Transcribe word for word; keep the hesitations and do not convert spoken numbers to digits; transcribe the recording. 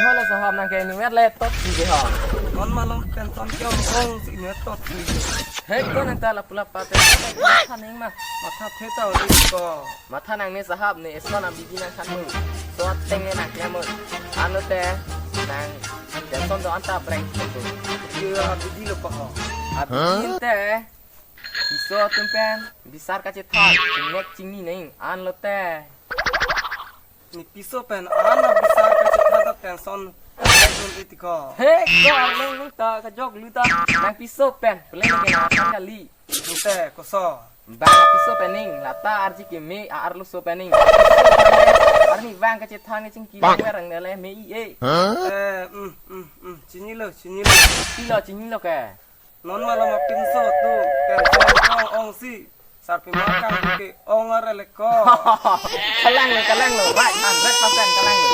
Halo sahab, nang ke inutvet le tot si ke ho. Non malom pension ke ong ong si inutvet tot si. He ko nang ta lapu lap pate. Matha ning ma. Matha the ta ori ko. Matha nang ne sahab ne eson abidi nang khan mu. So ateng ne nang kya mu. Anlote nang pension do-an ta breng ko. Ke abidi lo pa ho. Abidi te. Piso atum pen bisar kachethan, chingnek chingni neng, anlote. Ne piso pen an abisar kachethan ta pension. Pension iti ko. He, ko arlong nung ta kajok lu ta. Nang piso pen, pele nang kena kali. Ante koso. Bang piso pen ning, lata arji keme, arlo so pen ning. Arni bang kachethan ke chingki merang nele me i e. Eh, mm, mm, mm. Chinilo, chinilo. Pilo, chinilo ke. Non malom apinso tu, pension ong ong si. Sarpi makang ke ong are le ko. Kalang lo, kalang lo. Right, hundred percent kalang lo.